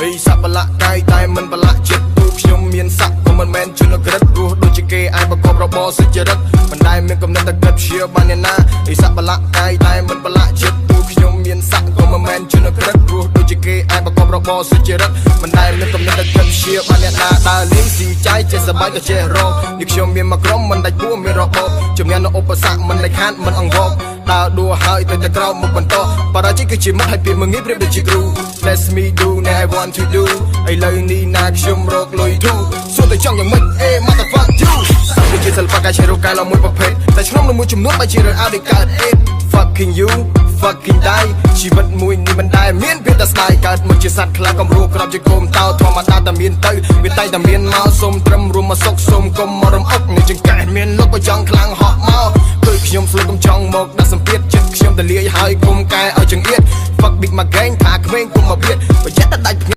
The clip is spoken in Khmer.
អីសัพប្រឡាក់កាយតែមិនប្រឡាក់ចិត្តទូខ្ញុំមានស័ក្តិក៏មិនមែនជនក្រិតរស់ដូចជាគេអាចប្រកបរបរសុចរិតមិនដែលមានកំណត់តែគិតព្យាបានអ្នកណាអីសัพប្រឡាក់កាយតែមិនប្រឡាក់ចិត្តទូខ្ញុំមានស័ក្តិក៏មិនមែនជនក្រិតរស់ដូចជាគេអាចប្រកបរបរសុចរិតមិនដែលមានកំណត់តែគិតព្យាបានអ្នកណាដើរលេងស៊ីចាយចេះសប្បាយក៏ចេះរកនេះខ្ញុំមានមកក្រុមមិនដាច់ពួរមានរបបជំនះនៅឧបសគ្គមិនដាច់ខាតមិនអង្វរដើរដួលហើយទៅតែក្រោមមុខបន្តបរាជ័យគឺជាមិត្តហើយពាក្យមួយងាយប្រៀបដូចជាគ្រូ Let me do now I want to do ឥឡូវនេះណាខ្ញុំរកលុយធូសួរតែចង់យ៉ាងម៉េចអេ motherfuck you វាជាសិល្បៈការឆេរកែឡមួយប្រភេទតែឆ្នំនឹងមួយចំនួនបែរជារើអាវដូចកើតអេ Fucking you, fucking die ជីវិតមួយនេះមិនដែលមានភាពតែស្ដាយកើតមកជាសត្វខ្លាកំរស់ក្របជាគោមតោធម្មតាតែមានទៅវាតែតែមានមកសុំត្រឹមរួមមកសុកសុំកុំមករំអុកនេះចង្កេះមានលុកក៏ចង់ខ្លាំងហក់មកគឺខ្ញុំស្លុកកុំចង់មកដាក់សម្ពាធចិត្តខ្ញុំតលាយហើយកុំកែឲ្យចង្អៀត Fuck big មក gang ថាក្មេងកុំមកបៀតបើចិត្តតែដាច់